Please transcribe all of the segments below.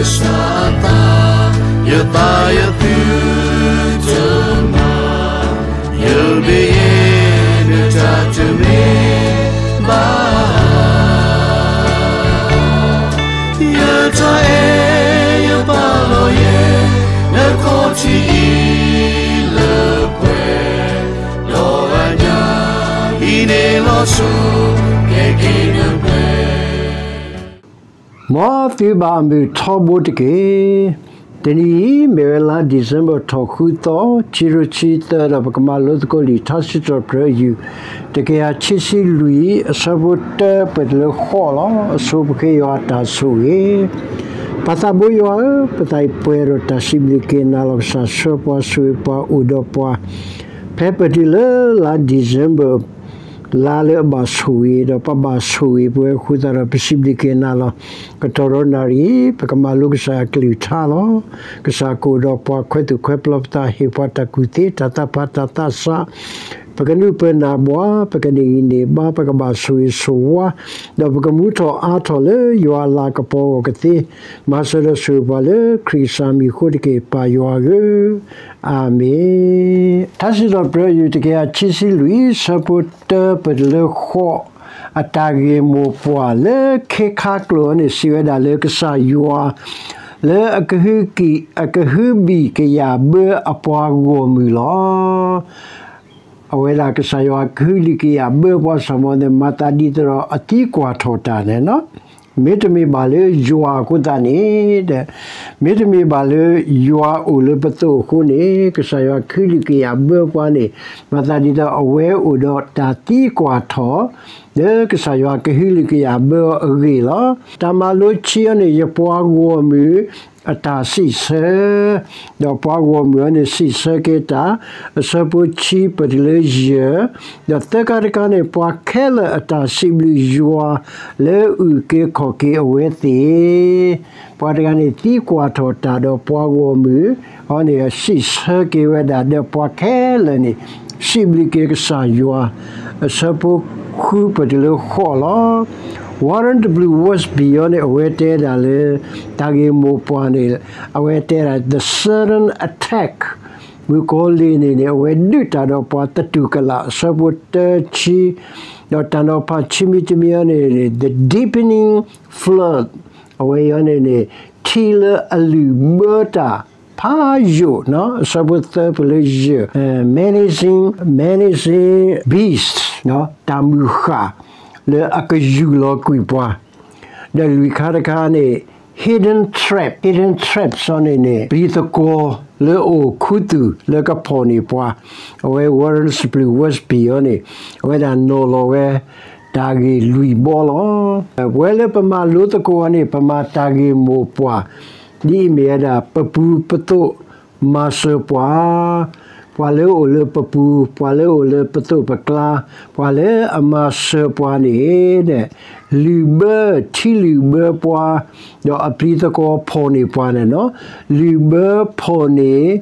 ကစၢ်အသး, ယသးယသုတမၤ, ယဘၣ်ယဲနတၢ်တမ့ၢ်ဘၣ်. ယတၢ်အဲၣ်ယပာ်လီၤယဲ, နခီၣ်ထံးအံၤလၢပှဲၤ, ဒီးအညၣ်ဟံးန့ၢ်လီၤဆူ, ကဲက့ၤနပှဲၤ မ်သုဘၣ်အမုာ်ထီဘိတက့ၢ်. တနံၤအံၤ မ့ၢ်ဝဲလါ December ထီၣ်ဃုသီ, ခံကထိခံဆံသၢ ဒီးပကမၤလိသကိးလံာ်ထါစံးထီၣ်ပတြၢၤယုၢ် တကယၤခံဆံလွံၢ် အဆၢဖိတၢ ပတုၤလၢဃိးလီၤ. အဆိပဃ့ယွၤအတၢ်ဆိၣ်ဂ့ၤ. ပၢ်သးဘိယွၤဧၢ, ပသးအံၤပှဲၤဒီးတၢ်စံးဘျုးက့ၤနၤလီၤ. ကစၢ်ဆှၢပှၤဆိၣ်ဂ့ၤပှၤအိၣ်ဒီးပှၤ ဖဲပတုၤလၢလါ December လါလၢအဘၣ်ဆိၣ်ဂ့ၤ, ဒီးပဘၣ်ဆိၣ်ဂ့ၤပဝဲအဃိသတးဒီး ပစံးဘျုးက့ၤနၤလီၤ. ကတီၢ်ဒီးနၣ်ရံၣ်အံၤ ပကမၤလိကစၢ်ယွၤအကလုၢ်ကထါလီၤ. ကစၢ်ကအိၣ်ဒီးပှၤ, ခွဲးသူၣ်ခွဲးပျီပသး, ဟ့ၣ်ပှၤတၢ်ကူၣ်သ့, တၢ်သးဖး, တၢ်သးစၢ်, ပကနုာ်ပၢၢ်နၢ်ဘှါ, ပကန့ၢ်ဂံၢ်န့ၢ်ဘါ, ပကဘၣ်ဆိၣ်ဂ့ၤဆိၣ်ဝါ, ဒီးပကမူထီၣ်အါထီၣ်လၢယွၤအလၤကပီၤအဂီၢ်ကသ့, မၤစၢၤဒီးဆိၣ်ဂ့ၤပှၤလၢခရံာ်ကစၢ်မံၤအဃိတက့ၢ်, ပၢ်ယွၤဧၢ, အၤမ့ၣ်. ထါစံးထီၣ်ပတြၢၤယုၢ် တကယၤခံဆံလွံၢ် ဆၢဖိတၢ ပတုၤလၢဃိး, အတၢ်ဂ့ၢ်မိၢ်ပှၢ်လၢခ့ခါကျိာ်အံၤန့ၣ် စံးဝဲဒၣ်လၢကစၢ်ယွၤ လၢအကဟုကံၢ်, အကဟုဘံၣ်ကယာ်ဘၢအပှၤဂီၢ်မုၢ်လီၤ. အဝဲဒၣ်ကစၢ်ယွၤကဟုကံၢ်ကယာ်ဘၢပှၤ စီၤမီၤသဲ မၤသးဒ်သိးဒီးအသံကွၢ်ထီၣ်တၢ်န့ၣ်လီၤ. မ့တမ့ၢ်ဘၣ်လၢယွၤအဃိသတးန့ၣ်, မ့တမ့ၢ်ဘၣ်လၢယွၤအိၣ်လၢပသိးအဃိန့ၣ်, ကစၢ်ယွၤကဟုကံၢ်ကယာ်ဘၢပှၤန့ၣ် မၤသးဒ်သိးအဝဲအိၣ်ဒီးတၢ်သံကွၢ်ထီၣ် လၢကစၢ်ယွၤကဟုကံၢ်ကယာ်ဘၢအီၤအဂ့ၢ်လီၤ. တၢ်မၤလိခံအံၤန့ၣ် ယပှၤဂီၢ်မုၢ်အတၢ်စံးဆၢ, ဒီးပှၤဂီၢ်မုၢ်အံၤန့ၣ် စံးဆၢက့ၤတၢ်, အဆၢဖိခံ ပတုၤလၢယဲၢ်, ဒီးသၢခါတခါန့ၣ် ပှၤခဲလၢာ်အတၢ်စံးဘျုးယွၤ လၢအအုၣ်က့ၤခီၣ်က့ၤအဝဲသ့ၣ်, ပှၤတဂၤန့ၣ် သံကွၢ်ထီၣ်တၢ်ဒီးပှၤဂီၢ်မုၢ်အံၤန့ၣ် စံးဆၢက့ၤဝဲဒၣ်ဒီးပှၤခဲလၢာ်န့ၣ် စံးဘျုးက့ၤကစၢ်ယွၤ, အဆၢဖိဃု ပတုၤလၢဃိးလီၤ. Warren W Wiersbe အံၤန့ၣ် အဝဲတဲဒၣ်လၢ တၢ်ဂ့ၢ်မိၢ်ပှၢ်န့ၣ် အဝဲတဲဒၣ် the sudden attack မုၣ်ကီၤလံၢ်န့ၣ်န့ၣ် အဝဲဒုးတၢ်ဒီးပှၤသတူၢ်ကလာ် အဆၢဖိတၢ ခံ, ဒီးတၢ်နီၤဖးခံမံၤတမံၤအံၤန့ၣ်န့ၣ် the deepening flood အဝဲအံၤန့ၣ်န့ၣ် ထံလၢအလုၢ်ဘၢတၢ်ဖးယိာ်, အဆၢဖိသၢ ပတုၤလၢယဲၢ်, menacing, menacing beast တၢ်မုၢ်ဃၢ် လၢအကယူၢ်လီၤကွံာ်ပှၤ, ဒီးလွံၢ်ခါတခါန့ၣ် hidden trap, hidden trap အံၤန့ၣ်န့ၣ် ပျံၤသကွီၤလၢအအိၣ်ခူသူၣ်လၢကဖီၣ်န့ၢ်ပှၤ, အဝဲ Warren W Wiersbe အံၤန့ၣ် အဝဲဒၣ်နီၤလီၤဝဲ တၢ်ဂ့ၢ်လွံၢ်ဘီလီၤ. ပဝဲလၢပမၤလိသကိးအံၤန့ၣ် ပမၤတၢ်ဂ့ၢ်မိၢ်ပှၢ် ဒ်အမ့ၢ်ဝဲဒၣ် ပပူၤပသိးမၤစၢၤပှၤ, ပှၤလၢအအိၣ်လၢပပူၤ, ပှၤလၢအအိၣ်လၢပသိးပကျါ, ပှၤလၢအမၤစၢၤပှၤန့ၣ် လုၢ်ဘၢ, ထံလုၢ်ဘၢပှၤ, ဒီးအပျံၤသကွီၤဖီၣ်န့ၢ်ပှၤန့ၣ်လီၤ. လုၢ်ဘၢဖီၣ်န့ၢ်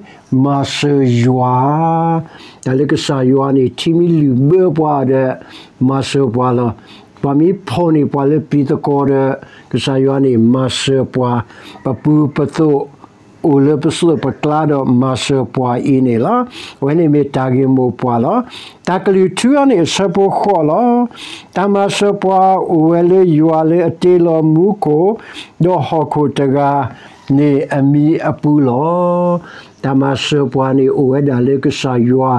မၤစၢၤယွၤ, တၢ်လၢကစၢ်ယွၤန့ၣ် ထံမ့ၢ်လုၢ်ဘၢပှၤဒီး မၤစၢၤပှၤလီၤ. ပှၤမ့ၢ်ဖီၣ်န့ၢ်ပှၤလၢပျံၤသကွီၤဒီး ကစၢ်ယွၤန့ၣ်မၤစၢၤပှၤ, ပပူၤပသိး အိၣ်လၢပသိးပကျါဒီးမၤစၢၤပှၤအံၤန့ၣ်လီၤ. အဝဲန့ၣ်မ့ၢ်တၢ်ဂ့ၢ်မိၢ်ပှၢ်လီၤ. တၢ်ကလုၢ်ထူအံၤန့ၣ် အဆၢဖိဃိးလီၤ. တၢ်မၤစၢၤပှၤအိၣ်ဝဲလၢယွၤလၢအတ့လီၤမူခိၣ်, ဒီးဟီၣ်ခိၣ်တဂၤန့ၣ်အမံၤအပူၤလီၤ. တၢ်မၤစၢၤပှၤန့ၣ်အိၣ်ဝဲဒၣ်လၢကစၢ်ယွၤ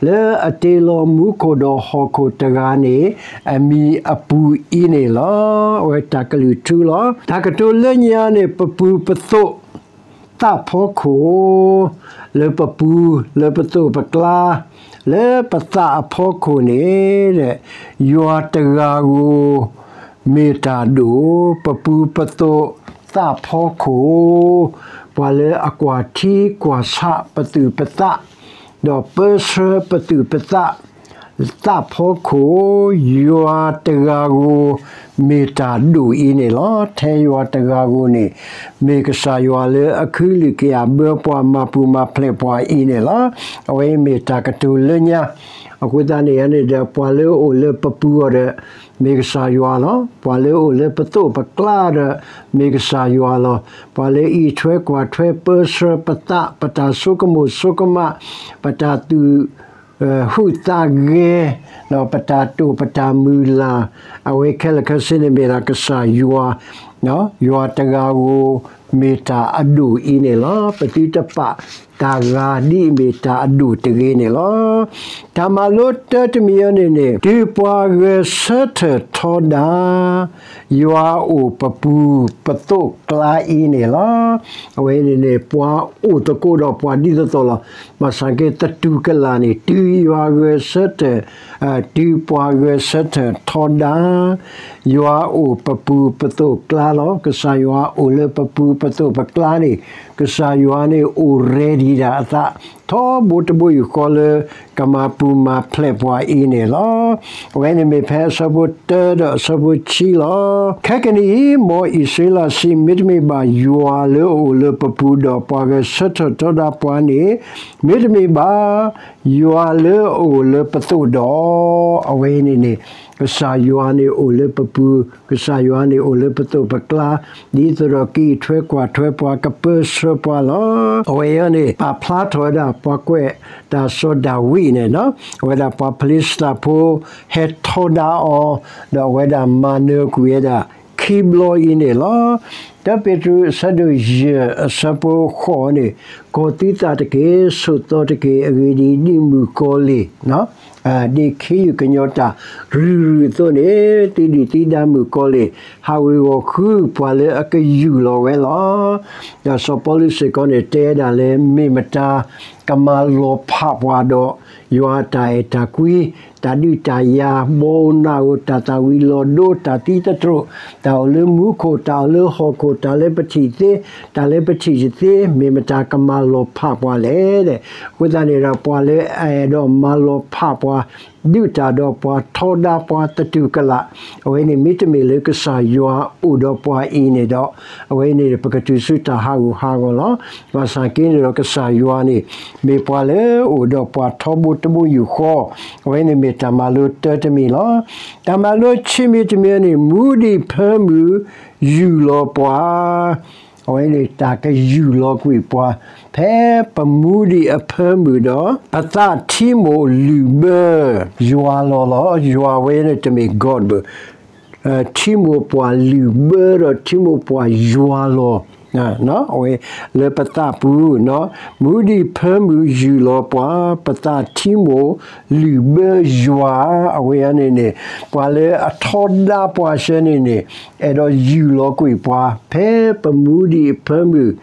လၢအတ့လီၤမူခိၣ်ဒီးဟီၣ်ခိၣ်တဂၤန့ၣ် အမံၤအပူၤအံၤန့ၣ်လီၤ. အဝဲတၢ်ကလုၢ်ထူလီၤ. တၢ်ကတိၤလၢညါန့ၣ် ပပူၤပသိး သးဖီခိၣ်, လၢပပူၤ လၢပသိးပကျါ လၢပသးအဖီခိၣ်န့ၣ် ယွၤတဂၤဧိၤ မ့ၢ်တၢ်ဒိၣ်, ပပူၤပသိး သးဖီခိၣ်, ပှၤလၢအကွၢ်ထံကွၢ်ဆးပသူၣ်ပသး, ဒီးပၢဆှၢပသူၣ်ပသး, သးဖီခိၣ်, ယွၤတဂၤဧိၤ မ့ၢ်တၢ်ဒိၣ်အံၤန့ၣ်လီၤ. ထဲယွၤတဂၤဧိၤန့ၣ် မ့ၢ်ကစၢ်ယွၤလၢအကဟုကယာ်ဘၢပှၤ မၤပူၤမၤဖျဲးပှၤအံၤန့ၣ်လီၤ. အဝဲအံၤမ့ၢ်တၢ်ကတိၤလၢညါ, အဃိသတးန့ၣ်န့ၣ်ဒီး ပှၤလၢအအိၣ်လၢပပူၤအီၤဒီး မ့ၢ်ကစၢ်ယွၤလီၤ. ပှၤလၢအအိၣ်လၢပသိးပကျါဒီး မ့ၢ်ကစၢ်ယွၤလီၤ. ပှၤလၢအအံးထွဲကွၢ်ထွဲပၢဆှၢပသး ပတၢ်ဆိကမိၣ်ဆိကမး ပတၢ်သူၣ် ဟုၣ်သးဂဲၤ ပတၢ်တိာ်ပတၢ်မုၢ်လၢ် အဝဲခဲလၢာ်ခဲဆ့န့ၣ်မ့ၢ်ဒၣ်ကစၢ်ယွၤ, ယွၤတဂၤဧိၤ မ့ၢ်တၢ်အဒိၣ်အံၤန့ၣ်လီၤ. ပသုတပာ်တၢ်ဂၤဒ်အမ့ၢ်တၢ်အဒိၣ်တဂ့ၤန့ၣ်လီၤ. တၢ်မၤလိတၢတမံၤအံၤန့ၣ်န့ၣ် တုၤပှၤဂဲၤဆၢထၢၣ်ထီဒါ ယွၤအိၣ်ပပူၤပသိးကျါအံၤန့ၣ်လီၤ. အဝဲန့ၣ်န့ၣ် ပှၤအိၣ်သကိးဒီးပှၤဒ်သိးသိးလီၤ. ဘၣ်ဆၣ်က့သတူၢ်ကလာ်န့ၣ် တုၤယွၤဂဲၤဆၢထၢၣ် တုၤပှၤဂဲၤဆၢထၢၣ်ထီဒါ ယွၤအိၣ်ပပူၤပသိးကျါလီၤ. ကစၢ်ယွၤအိၣ်လၢပပူၤပသိးပကျါန့ၣ် ကစၢ်ယွၤန့ၣ်အိၣ် ready ဒၣ်အသး ထီဘိတဘိယူၢ်ဃီလၢ ကမၤပူၤမၤဖျဲးပှၤအံၤန့ၣ်လီၤ. အဝဲန့ၣ်မ့ၢ်ဖဲအဆၢဖိတၢဒီးအဆၢဖိခံလီၤ. ခဲကနံၣ်အံၤ မ်အံၣ်စရ့လးစံး, မ့တမ့ၢ်ဘၣ်ယွၤလၢအအိၣ်လၢပပူၤဒီးပှၤဂဲၤဆၢထၢၣ်ထီဒါပှၤန့ၣ်, မ့တမ့ၢ်ဘၣ် ယွၤလၢအအိၣ်လၢပသိးဒီး, အဝဲအံၤန့ၣ်န့ၣ် ကစၢ်ယွၤန့ၣ်အိၣ်လၢပပူၤ, ကစၢ်ယွၤန့ၣ်အိၣ်လၢပသိးပကျါ, ဒ်သိးဒီးကအံးထွဲကွၢ်ထွဲပှၤ ကပၢဆှၢပှၤလီၤ. အဝဲအံၤန့ၣ် ပာ်ဖျါထီၣ်ဝဲဒၣ်ပှၤကွဲးတၢ်စီၤဒၤဝံးန့ၣ်, အဝဲဒၣ်ပှၤဖလံးစတံဖိ ဟဲထီဒါအီၤ, ဒီးအဝဲဒၣ်မၤနၢၤကွံာ်ဝဲဒၣ် ခံဘျီအံၤန့ၣ်လီၤ. တၢပ့းတရူး အဆၢဒိၣ်ယဲၢ် အဆၢဖိဃိးန့ၣ်, ကီၤသုသးတက့ၢ်, ဆိးသီတက့ၢ်, အဂ့ၢ်ဒ်အံၤ, ဒ်မုၣ်ကီၤလံၢ် ဒ်ခ့ယုၢ်ကညီၤတၢ်ရုၢ်ရုၢ်အသိးန့ၣ်, သုဒုၣ်သုဒါမုၣ်ကီၤလံၢ် ဟးဝ့ၤဝီၤဃုပှၤလၢအကယူၢ်လီၤဝဲလီၤ. ဒီးစီၤပီလူးစ့ၢ်ကီးန့ၣ် တဲဒၣ်လၢ မ့ၢ်မတၤကမၤလီၤဖးပှၤဒီး ယွၤအတၢ်အဲၣ်တၢ်ကွံ, တၢ်ဒုးတၢ်ယၤ, ဘီဧိၤနးဧိၤ, တၢ်သၣ်ဝံၤလီၤဒိ, တၢ်သံသတြိာ်, တၢ်အိၣ်လၢမူခိၣ်, တၢ်အိၣ်လၢဟီၣ်ခိၣ်, တၢ်လၢပထံၣ်သ့, တၢ်လၢပထံၣ်တသ့, မ့ၢ်မတၤကမၤလီၤဖးပှၤလဲၣ်. အဃိသတးန့ၣ်ဒီး ပှၤလၢအအဲၣ်ဒိးမၤလီၤဖးပှၤ, ဒုးတၢ်ဒီးပှၤ, ထီဒါပှၤ, သတူၢ်ကလာ်, အဝဲန့ၣ်မ့တမ့ၢ်လၢကစၢ်ယွၤအိၣ်ဒီးပှၤအံၤန့ၣ်ဒီး, အဝဲန့ၣ် ပကတုၤဆူတၢ်ဟးဂူာ်ဟးဂီၤလီၤ. ဘၣ်ဆၣ်က့န့ၣ်ဒီး ကစၢ်ယွၤန့ၣ် မ့ၢ်ပှၤလၢအအိၣ်ဒီးပှၤထီဘိတဘိယူၢ်ဃီ, အဝဲန့ၣ်မ့ၢ်တၢ်မၤလိတၢတမံၤလီၤ. တၢ်မၤလိခံမံၤတမံၤန့ၣ် မူဒံးဖၢမုၢ်ယူၢ်လီၤပှၤ, အဝဲန့ၣ်တၢ်ကယူၢ်လီၤကွံာ်ပှၤ ဖဲပမူဒံးအဖၢမုၢ်ဒီး ပသးထံမိၣ်လုၢ်ဘၢယွၤလီၤလီၤ. ယွၤဝဲန့ၣ်တမ့ၢ် God ဘၣ် ထံမိၣ်ပှၤလုၢ်ဘၢဒီးထံမိၣ်ပှၤယွၤလီၤ အဝဲလၢပသးပူၤ, မူဒံးဖၢမုၢ်ယူၢ်လီၤပှၤ, ပသးထံမိၣ်လုၢ်ဘၢယွၤ, အဝဲန့ၣ်န့ၣ် ပှၤလၢအထီဒါပှၤဆၢန့ၣ်န့ၣ် အဲၣ်ဒိးယူၢ်လီၤကွံာ်ပှၤ ဖဲပမူဒံးအဖၢမုၢ်,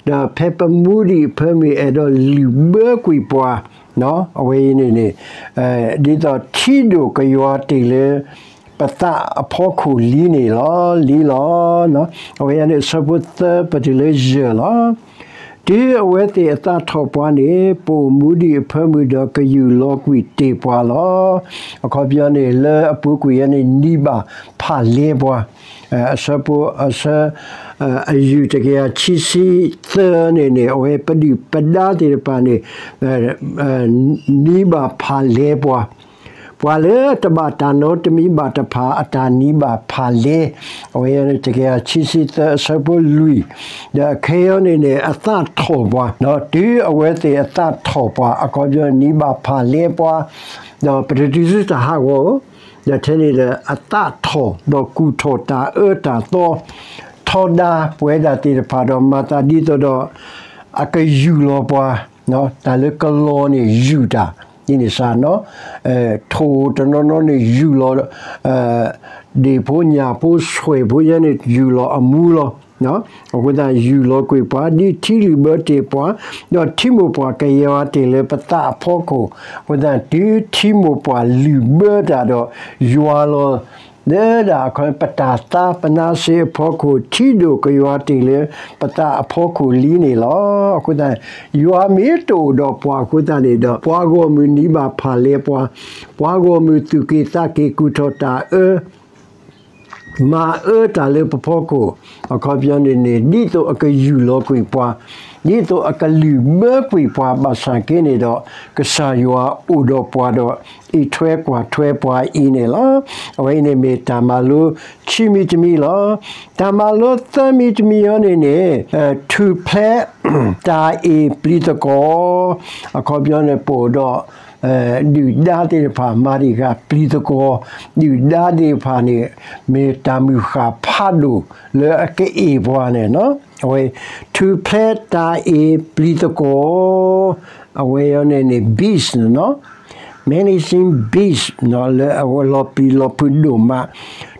ဒီးဖဲပမူဒံးအဖၢမုၢ်အဲၣ်ဒိးလုၢ်ဘၢကွံာ်ပှၤ, အဝဲအံၤန့ၣ်န့ၣ် ဒ်သိးထံဒိၣ်ကယွၤတ့ၢ်လၢ ပသးအဖီခိၣ်လံန့ၣ်လီၤ, လံလီၤ. အဝဲန့ၣ် အဆၢဖိသၢပတုၤလၢယဲၢ်လီၤ. တုၤအဝဲသ့ၣ်အသးထီၣ်ပှၤန့ၣ် ပအိၣ်မူဒံးအဖၢမုၢ်ဒီးကယူၢ်လီၤကွံာ်တ့ၢ်ပှၤလီၤ. အခီပညီန့ၣ် လၢအပူၤကွံာ်ယဲန့ၣ် နံၤဘၣ်ဖးလဲပှၤ, အဆၢဖိ အဆၢ အယုၢ်တကယၤခံဆံသၢန့ၣ်န့ၣ် အဝဲပဒုၣ်ပဒါသ့ၣ်တဖၣ်န့ၣ် နံၤဘၣ်ဖးလဲပှၤ, ပှၤလၢတဘၣ်တၢ်နီတမံၤဘၣ်တဖၣ် အတၢ်နံၤဘၣ်ဖးလဲ, အဝဲတကယၤခံဆံသၢ အဆၢဖိလွံၢ်, ဒီးအခဲအံၤန့ၣ်န့ၣ် အသးထီၣ်ပှၤ, တုၤအဝဲသ့ၣ်အသးထီၣ်ပှၤ အခီပညီနံၤဘၣ်ဖးလဲပှၤ, ဒီးပတတုၤဆူတၢ်ဟးဂီၤ, ဒီးထဲန့ၣ်ဒီး အသးထီၣ် ဒီးကူၣ်ထီၣ်တၢ်အၢတၢ်သီ, ထီဒါပဝဲဒၣ်သ့ၣ်တဖၣ်ဒီးမၤသးဒ်သိးဒီး အကယူၢ်လီၤပှၤ, တၢ်လၢကလီၤန့ၣ်ယူၢ်တၢ်, ဒ်န့ၣ်စ့ၢ်နီၤ, ထိၣ်တနီၤနီၤန့ၣ်ယူၢ်လီၤ ဒ့ၣ်ဖိညၣ်ဖိဆွဲၣ်ဖိယဲန့ၣ် ယူၢ်လီၤအမူလီၤ. အဃိသတးယူၢ်လီၤကွံာ်ပှၤ ဒ်ထံလုၢ်ဘၢတ့ၢ်ပှၤ, ဒီးထံမိၣ်ပှၤကယွၤတ့ၢ်လၢပသးအဖီခိၣ်, အဃိသတးတုၤထံမိၣ်ပှၤလုၢ်ဘၢတၢ်ဒီး ယွၤလီၤ လၢဒၣ်အခီပတၢ်သါပနါစ့အဖီခိၣ် ထံဒိၣ်ကယွၤတ့ၢ်လၢပသးအဖီခိၣ်လံန့ၣ်လီၤ. အဃိသတး ယွၤမ့ၢ်တအိၣ်ဒီးပှၤအဃိသတးန့ၣ်ဒီး ပှၤဂီၢ်မုၢ်နံၤဘၣ်ဖးလဲပှၤ, ပှၤဂီၢ်မုၢ်သူၣ်က့ၣ်သးက့ၣ်ကူၣ်ထီၣ်တၢ်အၢ မၤအၢတၢ်လၢပဖီခိၣ်, အခီပညီန့ၣ်န့ၣ် ဒ်သိးအကယူၢ်လီၤကွံာ်ပှၤ, ဒ်သိးအကလုၢ်ဘၢကွံာ်ပှၤ ဘၣ်ဆၣ်က့န့ၣ်ဒီး ကစၢ်ယွၤအိၣ်ဒီးပှၤဒီး အံးထွဲကွၢ်ထွဲပှၤအံၤန့ၣ်လီၤ. အဝဲအံၤန့ၣ်မ့ၢ်တၢ်မၤလိခံမံၤတမံၤလီၤ. တၢ်မၤလိသၢမံၤတမံၤအံၤန့ၣ်န့ၣ် ထူၣ်ဖျဲးတၢ်အ့ၣ်ပျံၤသကွီၤ, အခီပညီန့ၣ် ပအိၣ်ဒီး ဒုၣ်ဒါသ့ၣ်တဖၣ် မၤတံၢ်ဃာ်ပျံၤသကွီၤ, ဒုၣ်ဒါသ့ၣ်တဖၣ်န့ၣ် မ့ၢ်တၢ်မုၢ်ဃၢ်ဖးဒိၣ်လၢအကအ့ၣ်ပှၤန့ၣ်လီၤ. အဝဲ ထူၣ်ဖျဲးတၢ်အ့ၣ်ပျံၤသကွီၤ, အဝဲအံၤန့ၣ်န့ၣ် beast န့ၣ်လီၤ. Menacing beast လၢအဝဲလီၤပျံၤလီၤဖုးဒိၣ်မး,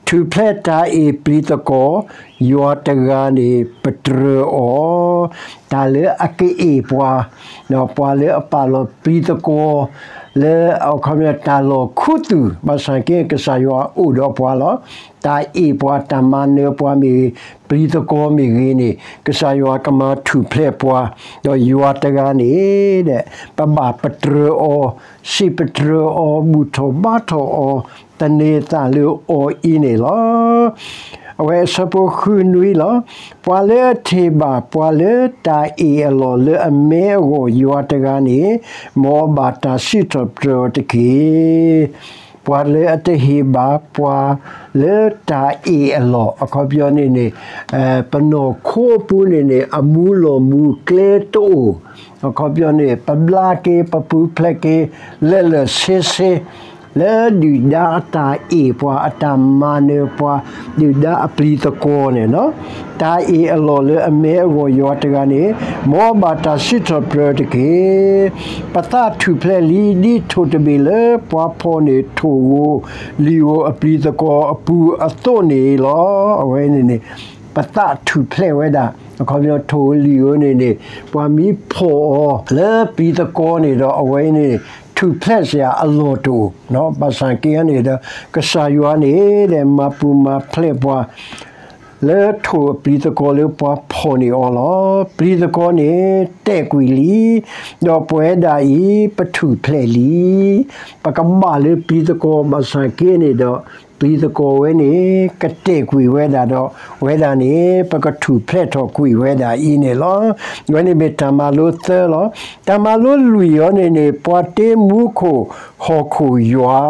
ထူၣ်ဖျဲးတၢ်အ့ၣ်ပျံၤသကွီၤ, ယွၤတဂၤန့ၣ် ပတြၢၤအီၤ, တၢ်လၢအကအ့ၣ်ပှၤ, ပှၤလၢအပာ်လီၤပျံၤသကွီၤ လၢအခီပညီတၢ်လီၢ်ခူသူၣ်, ဘၣ်ဆၣ်က့ ကစၢ်ယွၤအိၣ်ဒီးပှၤလီၤ. တၢ်အ့ၣ်ပှၤ တၢ်မၤနၢၤပှၤမ့ၢ်ဂ့ၤ, ပျံၤသကွီၤမ့ၢ်ဂ့ၤန့ၣ် ကစၢ်ယွၤကမၤထူၣ်ဖျဲးပှၤ, ဒီးယွၤတဂၤန့ၣ် ပဘၣ်ပတြၢၤအီၤ, စံးပတြၢၤအီၤ, ဘူၣ်ထီၣ်ဘါထီၣ်အီၤ, သန့ၤသးလၢအီၤအံၤန့ၣ်လီၤ. အဝဲအဆၢဖိဃုနွံလီၤ. ပှၤလၢအထံၣ်ဘၣ် ပှၤလၢတၢ်အ့ၣ်အလီၢ်လၢအမဲအဂီၢ် ယွၤတဂၤန့ၣ် မ်အဘၣ်တၢ်စံးထီၣ်ပတြၢၤအီၤတက့ၢ်. ပှၤလၢအတဟ့ၣ်ဘၣ် ပှၤလၢတၢ်အ့ၣ်အလီၢ်, အခီပညီန့ၣ်န့ၣ် ပနီၢ်ခိအပူၤန့ၣ်န့ၣ် အမူလီၤမူကျဲတအိၣ်, အခီပညီန့ၣ် ပဘျါက့ၤ ပပူၤဖျဲးက့ၤ လၢာ်လၢာ်ဆ့ဆ့ လၢဒုၣ်ဒါအတၢ်အ့ၣ်ပှၤ အတၢ်မၤနၢၤပှၤ, ဒုၣ်ဒါအပျံၤသကွီၤန့ၣ်လီၤ. တၢ်အ့ၣ်အလီၢ်လၢအမဲအဂီၢ်ယွၤတဂၤန့ၣ် မ်အဘၣ်တၢ်စံးထီၣ်ပတြၢၤတက့ၢ်. ပသးထူၣ်ဖျဲးလံ ဒ်ထိၣ်တဘ့ၣ်လၢပှၤဖီၣ်န့ၢ်ထိၣ်ဧိၤလံၤဧိၤ အပျံၤသကွီၤအပူၤအသိးန့ၣ်လီၤ. အဝဲန့ၣ်န့ၣ် ပသးထူၣ်ဖျဲးဝဲဒၣ်, အခီပညီထိၣ်ဧိၤလံၤဧိၤန့ၣ်န့ၣ် ပှၤမ့ၢ်ဖီၣ်အီၤလၢပျံၤသကွီၤန့ၣ်ဒီး အဝဲန့ၣ် ထူၣ်ဖျဲးစ့ၢ်အလီၢ်တအိၣ်, ဘၣ်ဆၣ်က့န့ၣ်ဒီး ကစၢ်ယွၤန့ၣ် မၤပူၤမၤဖျဲးပှၤ လၢထိၣ်အပျံၤသကွီၤလၢပှၤဖီၣ်န့ၢ်အီၤလီၤ. ပျံၤသကွီၤန့ၣ် တဲာ်ကွံာ်လံ, ဒီးပဝဲဒၣ်အံၤ ပထူၣ်ဖျဲးလံ. ပကဘၣ်လၢပျံၤသကွီၤ ဘၣ်ဆၣ်က့န့ၣ်ဒီး ပျံၤသကွီၤဝဲန့ၣ် ကတဲာ်ကွံာ်ဝဲဒၣ်ဒီး ဝဲဒၣ်န့ၣ် ပကထူၣ်ဖျဲးထီၣ်ကွံာ်ဝဲဒၣ်အံၤန့ၣ်လီၤ. အဝဲန့ၣ်မ့ၢ်တၢ်မၤလိသၢလီၤ. တၢ်မၤလိလွံၢ်အံၤန့ၣ်န့ၣ် ပှၤတ့မူခိၣ်ဟီၣ်ခိၣ်ယွၤ,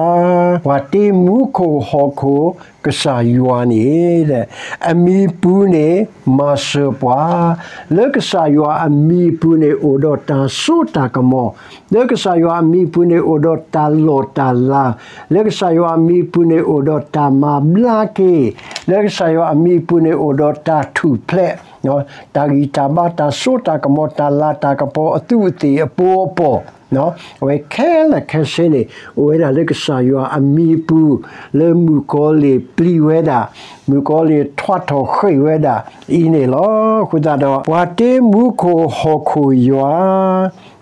ပှၤတ့မူခိၣ်ဟီၣ်ခိၣ်ကစၢ်ယွၤန့ၣ် အမံၤပူၤန့ၣ် မၤစၢၤပှၤ, လၢကစၢ်ယွၤအမံၤအပူၤန့ၣ် အိၣ်ဒီးတၢ်စိတၢ်ကမီၤ, လၢကစၢ်ယွၤအမံၤအပူၤန့ၣ် အိၣ်ဒီးတၢ်လီၢ်တၢ်လၤ, လၢကစၢ်ယွၤအမံၤအပူၤန့ၣ် အိၣ်ဒီးတၢ်မၤဘျါက့ၤ, လၢကစၢ်ယွၤအမံၤအပူၤန့ၣ် အိၣ်ဒီးတၢ်ထူၣ်ဖျဲး, တၢ်ဂံၢ်တၢ်ဘါ တၢ်စိတၢ်ကမီၤ တၢ်လၤတၢ်ကပီၤ အသူးအသ့ၣ်အပီၤအပီၣ်, အဝဲခဲလၢာ်ခဲဆ့န့ၣ် အိၣ်ဝဲဒၣ်လၢကစၢ်ယွၤအမံၤအပူၤ, လၢမုၣ်ကီၤလံၢ်ပျံၤဝဲဒၣ်, မုၣ်ကီၤလံၢ်ထွါထီၣ်ဃ့ၢ်ဝဲဒၣ်အံၤန့ၣ်လီၤ. အဃိသတးဒီး ပှၤတ့မူခိၣ်ဟီၣ်ခိၣ်ယွၤ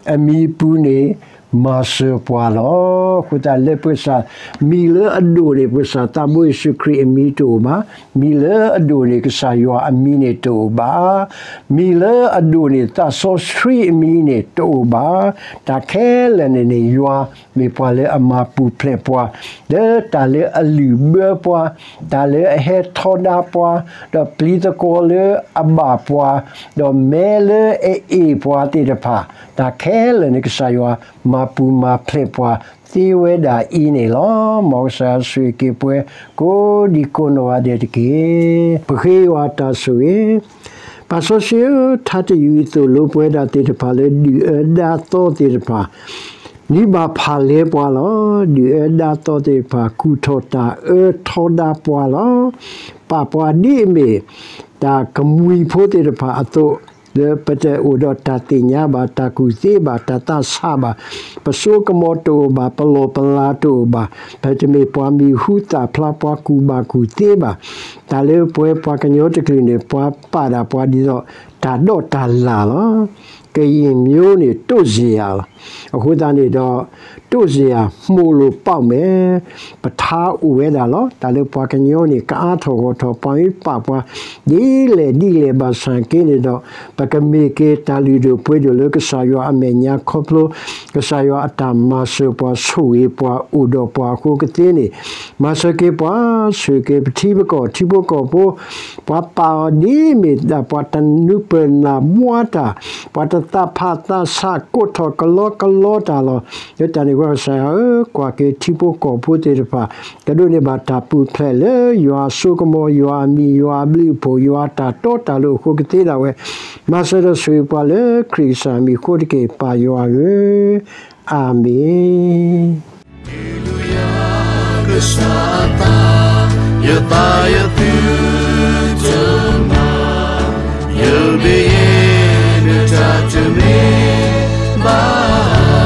အမံၤပူၤန့ၣ် မၤစၢၤပှၤလီၤ. အဃိသတးလၢပကစၢ် မံၤလၢအဒိၣ်န့ၣ် ပကစၢ်သးဘိယ့ၣ်ၡူးခရံာ်အမံၤတအိၣ်ဘၣ်. မံၤလၢအဒိၣ်န့ၣ် ကစၢ်ယွၤအမံၤန့ၣ်တအိၣ်ဘၣ်. မံၤလၢအဒိၣ်န့ၣ် သးစီဆှံအမံၤန့ၣ်တအိၣ်ဘၣ်. တၢ်ခဲလၢာ်န့ၣ်န့ၣ် ယွၤမ့ၢ်ပှၤလၢအမၤပူၤဖျဲးပှၤ, လၢတၢ်လၢအလုၢ်ဘၢပှၤ, တၢ်လၢအဟဲထီဒါပှၤ, ဒီးပျံၤသကွီၤလၢအဘၣ်ပှၤ, ဒီးမဲလၢအအ့ၣ်ပှၤသ့ၣ်တဖၣ်, တၢ်ခဲလၢာ်န့ၣ် ကစၢ်ယွၤမၤပူၤမၤဖျဲးပှၤသ့ဝဲဒၣ်အံၤန့ၣ်လီၤ. မ်ကစၢ်ယွၤဆိၣ်ဂ့ၤက့ၤပှၤ ကိးဒံကိးနီၢ်ဂၤဒဲးတက့ၢ်. ပဃ့ယွၤတၢ်ဆိၣ်ဂ့ၤ, ပၢ်စီဆှံဧၢ, ထါတယုၢ်အံၤသိၣ်လိပဝဲဒၣ်သ့ၣ်တဖၣ်လၢဒုၣ်အၢဒါသီသ့ၣ်တဖၣ် ဒုးဘၣ်ဖးလဲပှၤလီၤ. ဒုၣ်အၢဒါသီသ့ၣ်တဖၣ် ကူၣ်ထီၣ်တၢ်အၢထီဒါပှၤလီၤ. ပာ်ပှၤဒ်အမ့ၢ် တၢ်ကမှံၤဖိသ့ၣ်တဖၣ်အသိး, လၢပတအိၣ်ဒီးတၢ်သ့ၣ်ညါဘၣ်, တၢ်ကူၣ်သ့ဘၣ်, တၢ်သးဆးဘၣ်, ပစိကမီၤတအိၣ်ဘၣ်, ပလီၢ်ပလၤတအိၣ်ဘၣ်, ပတမ့ၢ်ပှၤမံၤဟူသၣ်ဖျါ ပှၤကူၣ်ဘၣ်ကူၣ်သ့ဘၣ်. တၢ်လၢပဝဲပှၤကညီတကလုာ်န့ၣ် ပှၤပာ်ဒၣ်ပှၤဒ်သိး တၢ်ဒီးတၢ်လၣ်လီၤ. ကရင်မျိုးန့ၣ် တိၣ်စ့ယၤလီၤ. အဃိသတးန့ၣ်ဒီး တိၣ်စ့ယၤ မှိၣ်လိာ်ပီၣ်မဲာ် ပထါအိၣ်ဝဲဒၣ်လီၤ. တၢ်လၢပှၤကညီန့ၣ် ကအါထီၣ်ဂီၢ်ထီၣ် ပှၤမ့ၢ်ပာ်ပှၤ ဒ်လဲၣ်ဒ်လဲၣ်ဘၣ်ဆၣ်က့န့ၣ်ဒီး ပကမ့ၢ်က့ၤတၢ်လုၢ်ဒိၣ်ပှ့ၤဒိၣ်လၢကစၢ်ယွၤအမဲာ်ညါခီဖျိ ကစၢ်ယွၤအတၢ်မၤစၢၤပှၤ ဆိၣ်ဂ့ၤပှၤ အိၣ်ဒီးပှၤအဃိကသ့န့ၣ် မၤစၢၤက့ၤပှၤ ဆိၣ်ဂ့ၤက့ၤပထံပကီၢ် ထံဖိကီၢ်ဖိ ပှၤပာ်အီၤဒ်မ့ၢ်ဒၣ်ပှၤတနုာ်ပၢၢ်နၢ်ဘှါတၢ်, ပှၤတသးဖးသးဆး ကိးထီၣ်ကလီကလီတၢ်လီၤ. လၢတၢ်န့ၣ်အဃိ ကစၢ်ယွၤဧၢ, ကွၢ်က့ၤထံဖိကီၢ်ဖိသ့ၣ်တဖၣ် ကဒိးန့ၢ်ဘၣ်တၢ်ပူၤဖျဲးလၢယွၤအစိကမီၤ, ယွၤအမံၤ, ယွၤအဘျုးအဖှိၣ်, ယွၤအတၢ်တီတၢ်လိၤအဃိကသ့ဒၣ်ဝဲ, မၤစၢၤဒီးဆိၣ်ဂ့ၤပှၤလၢခရံာ်ကစၢ်အမံၤအဃိတက့ၢ် ပၢ်ယွၤဧၢ, အၤမ့ၣ်. ကစၢ်အသး, ယသးယသုတမၤ, ယမ့ၢ်ယဲနတၢ်တမ့ၢ်ဘၣ်.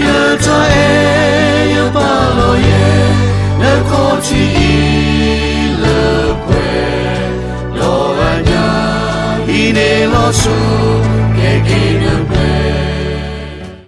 ယတၢ်အဲၣ်ယပာ်လီၤယဲ, နခီၣ်ထံးအံၤလၢပှဲၤ, ဒီးအညါ, အံၤန့ၣ်လီၤဆီ, ကဲက့ၤ